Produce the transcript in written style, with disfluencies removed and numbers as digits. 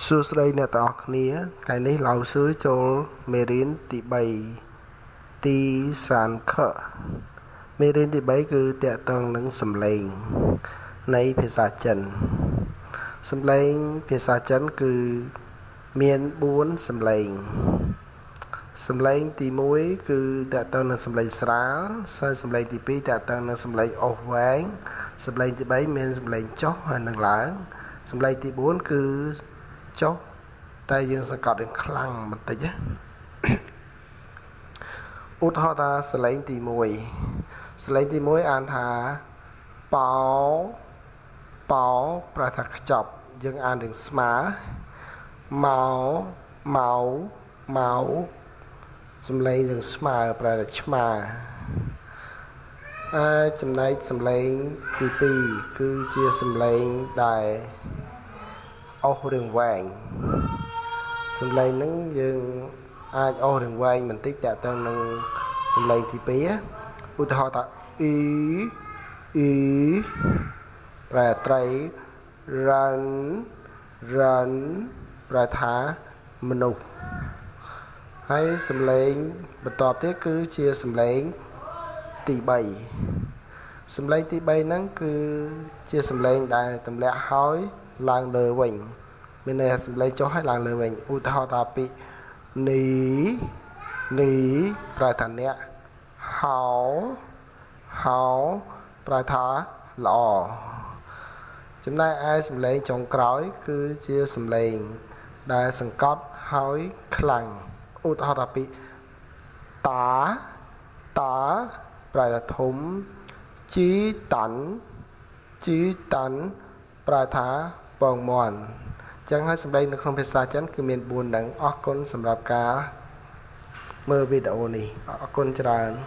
សួស្តីអ្នកទាំងអស់គ្នាថ្ងៃនេះ老師ចូលមេរៀនទី3第三課មេរៀនទី3គឺទាក់ទងនឹងសំឡេងនៃភាសាចិនសំឡេងភាសាចិនគឺមាន4សំឡេងសំឡេងទី1គឺទាក់ទងនឹងសំឡេងស្រាលហើយសំឡេងទី2ទាក់ទងនឹងសំឡេងអូសវែងសំឡេងទី3មានសំឡេងចុះហើយនឹងឡើងសំឡេងទី4គឺចុះតែយើងសង្កត់រឿងខ្លាំងបន្តិចណាឧទាហរណ៍ថាសលេងទី1សលេងទី1អានថាប៉ោប៉ោប្រែថាខ្ចប់យើងអានរឿងស្មើម៉ោម៉ៅម៉ៅសំឡេងរឿងស្មើប្រែថាឆ្មាអើចំណែកសំឡេងទី2គឺជាសំឡេងដែលអូសរឿងវែងសំឡេងហ្នឹងយើងអាចអូសរឿងវែងបន្តិចតើទៅនឹងសំឡេងទី2ឧទាហរណ៍ថាអ៊ីអ៊ីប្រែត្រី 人 人 ប្រែថាមនុស្សហើយសំឡេងបន្ទាប់ទៀតគឺជាសំឡេងទី3សំឡេងទី3ហ្នឹងគឺជាសំឡេងដែលទម្លាក់ហើយឡើងលើវិញមានន័យថាសំឡេងចុះហើយឡើងលើវិញឧទាហរណ៍ថាពាក្យ你你ប្រែថាអ្នក好好ប្រែថាល្អចំណែកឯសំឡេងចុងក្រោយគឺជាសំឡេងដែលសង្កត់ហើយខ្លាំងឧទាហរណ៍ថាពាក្យ大大ប្រែថាធំជីតាន់ជីតាន់ប្រែថាពងមាន់ចឹងហើយសម្លេងនៅក្នុងភាសាចិនគឺមាន4ហ្នឹងអរគុណសម្រាប់ការមើលវីដេអូនេះអរគុណច្រើន។